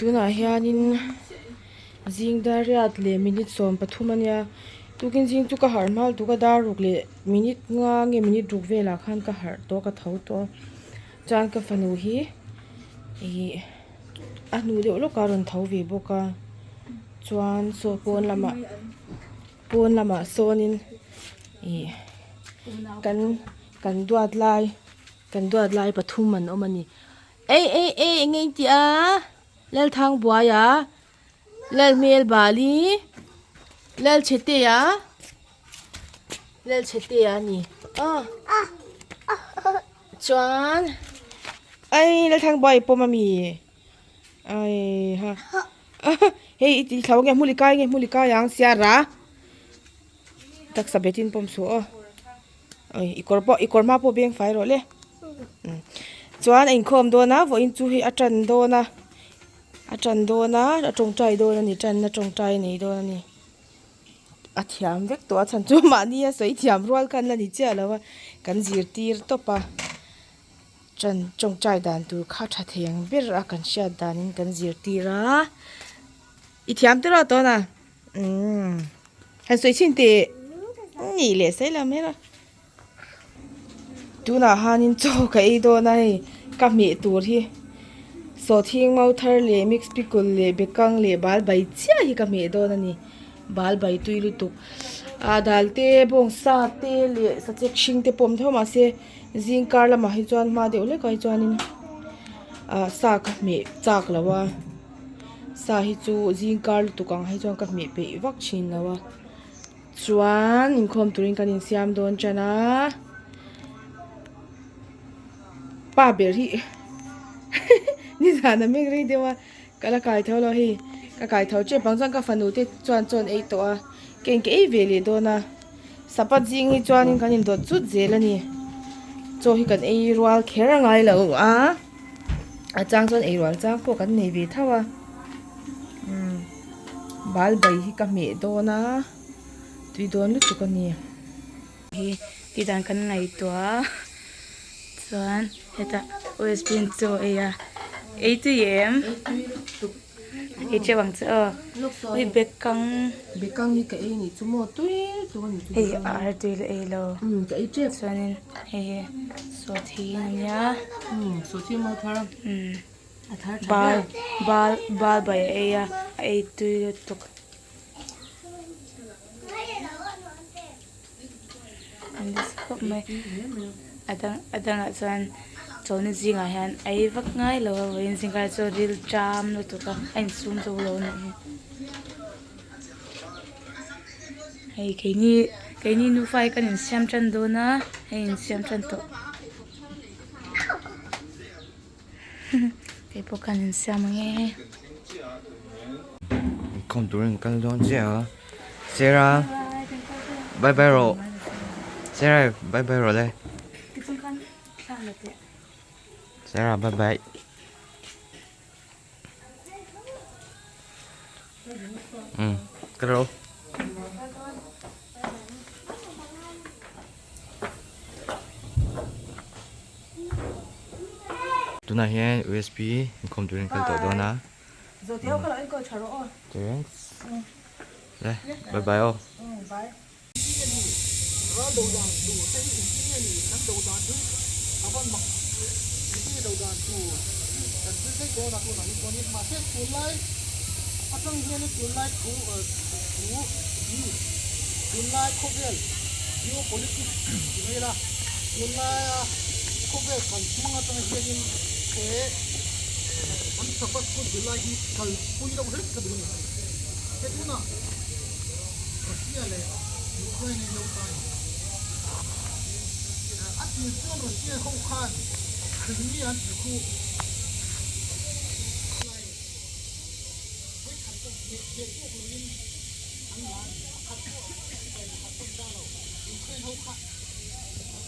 Tunah hianin zing dar riat leh minute 13 ania tukin zing chu ka harh hma lutuk a dar ruk leh minute nga nge minute ruk velah khan ka harh tawh a ka tho tawh a chuan ka fanu hi ihh a hnu deuh lawkah a rawn tho ve bawk a chuan saw pawn lamah pawn lamah sawnin ih kan kan duat lai kan duat lai pathum an awm a ni. Ei ei ei eng nge intih a Lalthangbuaia Lalhmelbali Lalchhetea Lalchhetea a ni aw chuan ei Lalthangbuaia i pawm ami ai ha hei i tih thlo nge hmul i kai nge hmul i kai ang siara taksa betin pawm suh aw. I kawr pawh i kawr hma pawh beng fai rawh le chuan a inkhawm dawn a vawiin chu hei a tan dawn a a tan dawn a a tawngtai dawn a ni tanna tawngtai a nei dawn a ni a thiam vek tawh a chhan chu mahni a sawi thiam rual khan la ni chiah lo a kan zirtir tawp a tan tawngtai dan tur kha tha thei ang ber a kan hriat danin kan zirtir a i thiam tiraw tawna. Umm han sawi chhin teh nih leh sawi lo mai a tunah hianin chaw ka ei dawn a hei ka hmeh tur hi sawhthing mau thar leh mix pickle leh bekang leh bal bai chiah hi ka hmeh dawn a ni bal bai tui lutuk ah dal te bawngsa te leh sachek hring te pawh awm tho mahse zing kar lamah hi chuan hma deuh hlekah hi chuanin ah sa ka hmeh chak lo a. Sa hi chu zing kar lutuk ang hi chuan ka hmeh peih vak thin lo a chuan inkhawm turin kan insiam dawn tan a pa ber hi nizan a meng rei deuh a ka la kai tho lo hei ka kai tho tep ang chuan ka fanu te chuan chaw an ei tawh a ka in ka ei ve leh dawn a. Sapat zing hi chuanin kan indawt zut zel a ni. Chaw hi kan ei rual kher a ngai lo a, a chang chuan ei rual chang pawh kan nei ve tho a. Umm bal bai hi ka hmeh dawn a, tui dawn lutuk a ni. Hi tih dan kan ngaihtuah a chuan hetah usb in chaw ei a, ei tui em? Ei tui lutuk. Ei teuh ang che aw. Ui bekang. Bekang hi ka ei nih chu maw tui lutuk a nih chu. Hei ar tui la ei lo. Umm ka ei tep. Chuanin hei hi sawhthing a nia. Umm sawhthing maw thar a. Umm. A thar tha ber. Bal bal bai a ei a, a ei tui lutuk. An nasa khawp mai a dang a dangah chuan chawlhni zingah hian a ei vak ngai lo a vawiin zingah chuan ril ṭam lutuk a a insum zo lo a nih hi hei keini keini nufa hi kan insiam ṭan dawn a hei insiam ṭan tawh keipawh kan insiam ang e. Inkhawm turin kal dawn chiah a Sarah bye bye rawh Sarah bye bye rawh le Sarah bye bye um kal rawh. Tunah hian usb inkhawm turin kal tawh dawn a le bye bye aw. Tunlaia khawvel kan hmang atang hianin he an Sabbath school zir lai hi kalpui deuh hlek ka duh a ni. He tunah Russia leh Ukraine in lo ta a ni. A tir chuan Russia ho khan Crimea an tih khu lai vawikhat pawh hneh tawk loin an la a ni. Pakhat pawh sipai pakhat pawh an dah lo. Ukraine ho kha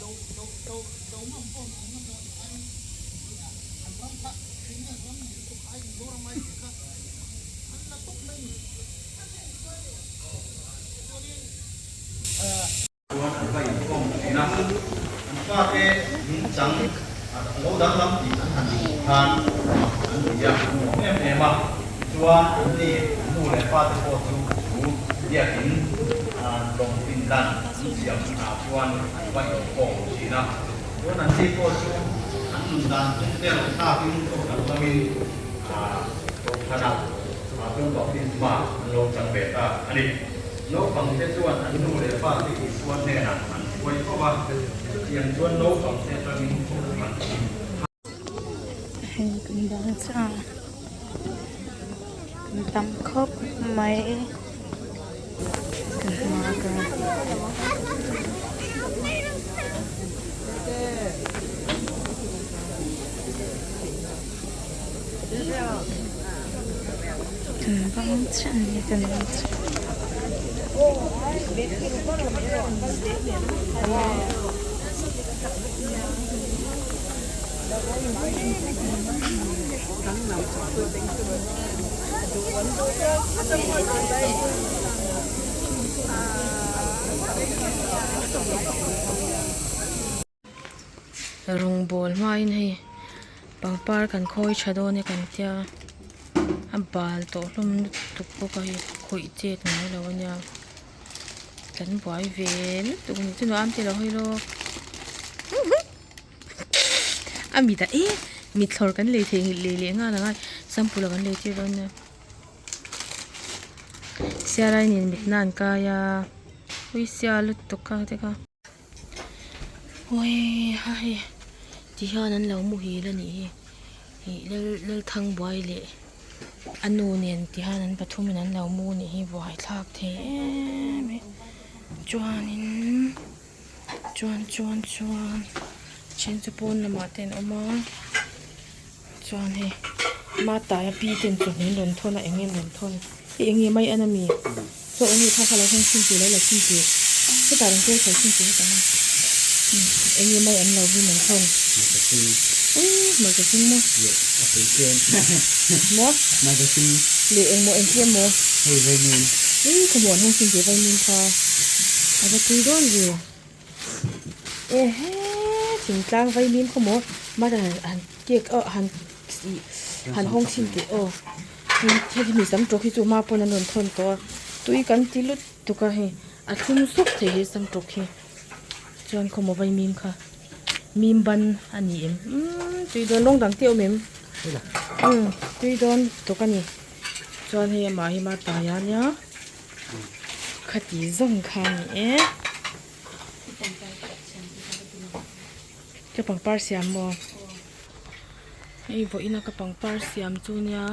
do do do do ngam pawh an ngam lo an an ram kha Crimea ram ni lutuk kha ai Mizoram ai tih kha an la tawp mai ni. Chuanin Chuan an va inkhawm thin a, an fate nungchang a lo danglam tih an han hmuh khan mak an ti a, an nuam em em a. Tichuan, anni an nu leh pate pawh chu chu biakin lawng pindan an siam hmunah chuan an va inkhawm thin a. Chuan anni pawh chu an nun dan phung te lo thlakin lo danglamin kohhranah chuan baptisma an lo chang ve ta a ni. Naupangte chuan an nu leh pate Isua hnenah an hruai fo va, chutiang chuan naupangte atangin kohhran Hei kan bang chiah a kan tam khawp mai kan hma ka kan bang chiah a ni kan bang chiah. Rawngbawl hmain hei pangpar kan khawi tha dawn e kan tia a bal tawh hlawm lutuk bawk a hei khawih chet ngai lo a nia. Kan buai ve lutuk a ni chu nuam ti lo hawi lawk a mit ah e mithlawr kan lei thei lei leh nghal ang a sample ah kan lei tir dawn nia sialai nen mit na an kai a ui sia lutuk kha te kha awii ha hei ti hian an lo muhil a nih hi ih lalthangbuai leh. A nu nen ti hian an pathumin an lo mu nih hi buaithlak thei em em chuanin chuan chuan chuan a then chu pawn lamah te an awm a chuan hei mataia pi ten chawhmeh an rawn thawn a eng nge an rawn thawn hei eng nge mai en ami chaw eng nge kha kha lo hawng chhin tih lo la chhin tih hetah rawn tel kal chhin tih hetah hian eng nge mai an lo hi an thawn uii hmarcha hring maw maw leh eng maw eng tlem maw uii khawmuan hawng chhin tih vaimim kha a va tui dawn ve ehe thingtlang vaimim khaw maw mara han cake ah han ih han hawng chhin teh aw. Heti mi sam tawk hi chu hma pawn an rawn thawn tawh a tui kan ti lutuk a hei a thlum suk thei he sam tawk hi chuan khawmaw vai mim kha mim ban a ni em umm tui dawn rawng dang te a awm em umm tui dawn lutuk a ni chuan hei amah hi ma tai a nia khati zawng kha a ni e ka pangpar siam maw. Hei vawiin a ka pangpar siam chu nia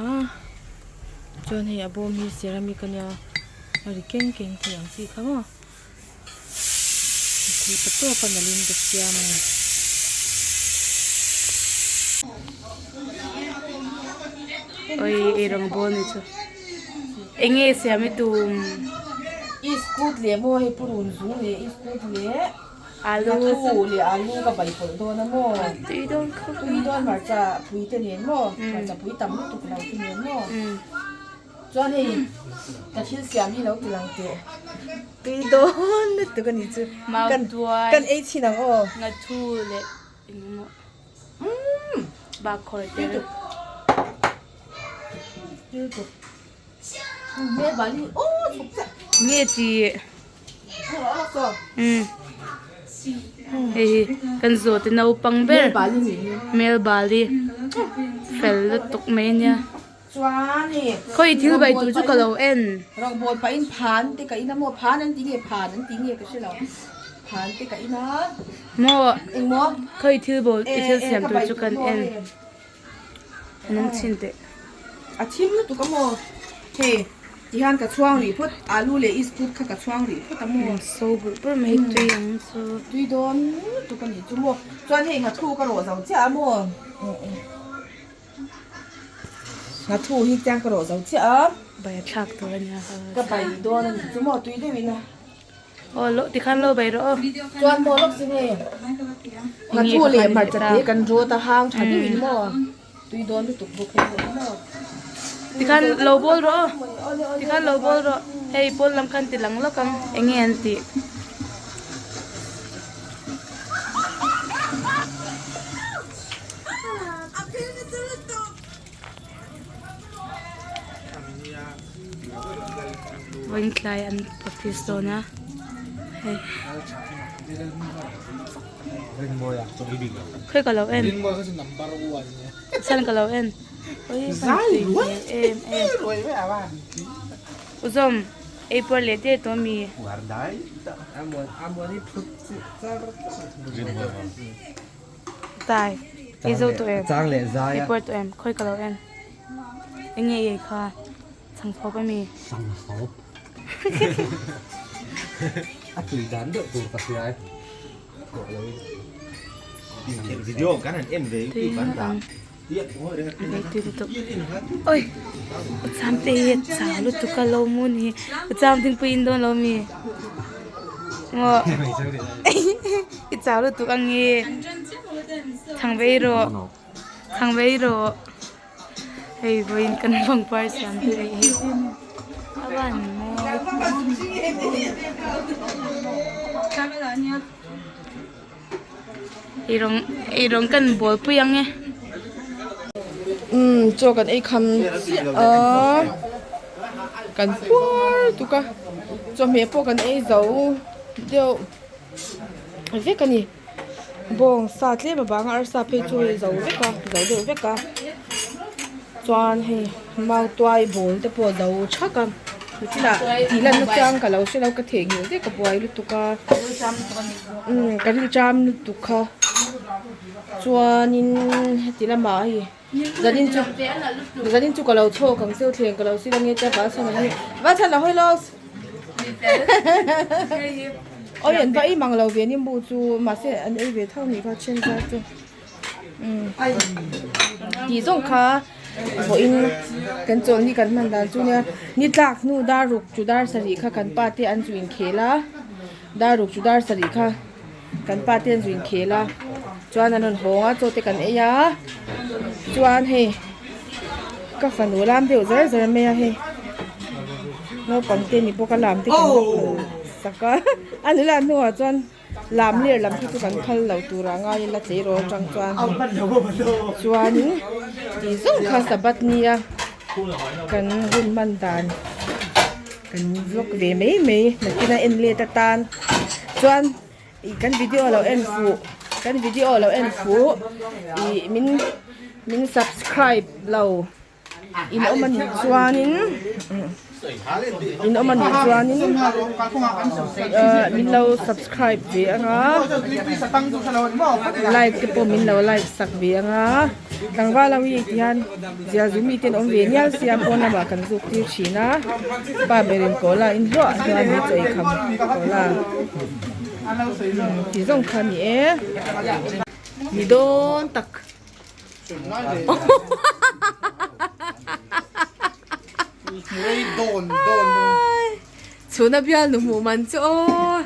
chuan hei a bawm hi ceramic a nia a ri keng keng thei ang chi kha maw thei pa tawp a nalh in ka siam a ni. Oi ei rawng bawl ni chu enge siam i tum iskut leh maw hei purun zung leh iskut leh. Alu Thu leh alu ka bai pawlh dawn a maw? Tui dawn khawp mai. Tui dawn hmarcha pui te nen maw? Hmarcha pui tam lutuk lo te nen maw? Chuan hei ka thil siam hi lo ti lang teh. Tui dawn lutuk a ni chu. Mau tuai. Kan ei chhin ang aw. Ngathu leh engemaw. Bak khawi tel. Tui lutuk. Tui lutuk. Nge chi. Hei hi kan zawh te naupang ber Melbali fel lutuk mai ania khawi thil bai tur chu ka lo en. Maw khawi thil bawl i thil siam tur chu kan en. Nung chhin teh. A thim lutuk a maw? Hei tihian ka chhuang rih phawt alu leh iskut kha ka chhuang rih phawt a maw? So bulh bulh mai tui ang chu. Tui dawn lutuk a nih chu maw? Chuan hei nghathu ka rawh zo chiah a maw? Nghathu hi chiang ka rawh zo chiah a. Bai a thlak tur a nia. Ka bai dawn a nih chu maw? Tui deuhin a. Aw loh tikhan lo bai rawh aw. Chuan maw lawk sin hei. Nghathu leh hmarcha te kan rawt a hang tha deuhin maw tui dawn lutuk bawk hei pawh maw. Tikhan lo bawl rawh aw. Tikhan lo bawl rawh. Hei pawn lam khan ti lang lawk ang eng nge an tih. Vawiin tlai an practice dawn a hei. Khawi ka lo en chhan ka lo en em em Uzawm ei puar leh der tawh ami. Tai ei zo tawh em ei puar tawh em khawi ka lo en eng nge i ei kha chhangthawp ami. Chhangthawp a tui dan deuh tur ka hria e Video kan han en ve tui ang oi cham te hi a chau lutuk a lo mu ni cham dingpui in dawn lo mi maw i chau lutuk ange thang vei rawh thang vei rawh hei vawiin kan pangpar siam te hi a van mawi. Eirawng eirawng kan bawl pui ang e. Umm chaw kan ei kham chiah a kan puar tuk a chawhmeh pawh kan ei zo deuh vek a ni bawng sa tlem a bang a arsa phei chu hei zo vek a zo deuh vek a chuan hei mautuai bawl te pawh a zo thak a. Nichina tih lan na chiang ka lo hre lo ka theihnghilh vek ka buai lutuk a umm ka rilṭam lutuk kha chuanin heti lamah hei zanin chu zanin chu ka lo chhawk ang cheu thleng ka lo sil ange tia val chhan ang hi val chhan la hawi lawk awi an va ei mang lo ve nimbu chu mahse an ei ve tho nih kha then zar chu umm tih zawng kha. Vawiin kan chawlhni kan hman dan chu nia ni tlak hnu dar ruk chu dar sarih kha kan pa te an zu inkhel a dar ruk chu dar sarih kha kan pa te an zu inkhel a chuan an rawn hawng a chaw te kan ei a chuan hei ka fanu lam deuh zar zar mai a hei naupang te ni bawk a lam te kan va phal sak a a ni lah hnuah chuan. Lam ler lam khi chu kan phal lo tur ah ngai ila tleirawl atang chuan chuanin tih zawng kha sabbath nia kan hun hman dan kan vlog ve mai mai nakin a en let atan chuan ih kan video lo en fuh kan video lo en fuh ih min min subscribe lo. In awm a nih chuanin in awm a nih chuanin ahh min lo subscribe ve ang a like te pawh min lo like sak ve ang a tlangval ho hi tihian zial zu mite an awm ve nial sia pawn lamah kan zuk tir thin a pa berin kawl a inhluah hluah a ni chaw eikham kawl a tih zawng kha a ni e ni dawn tak. Chhuna bial nu hmuh man chu aw.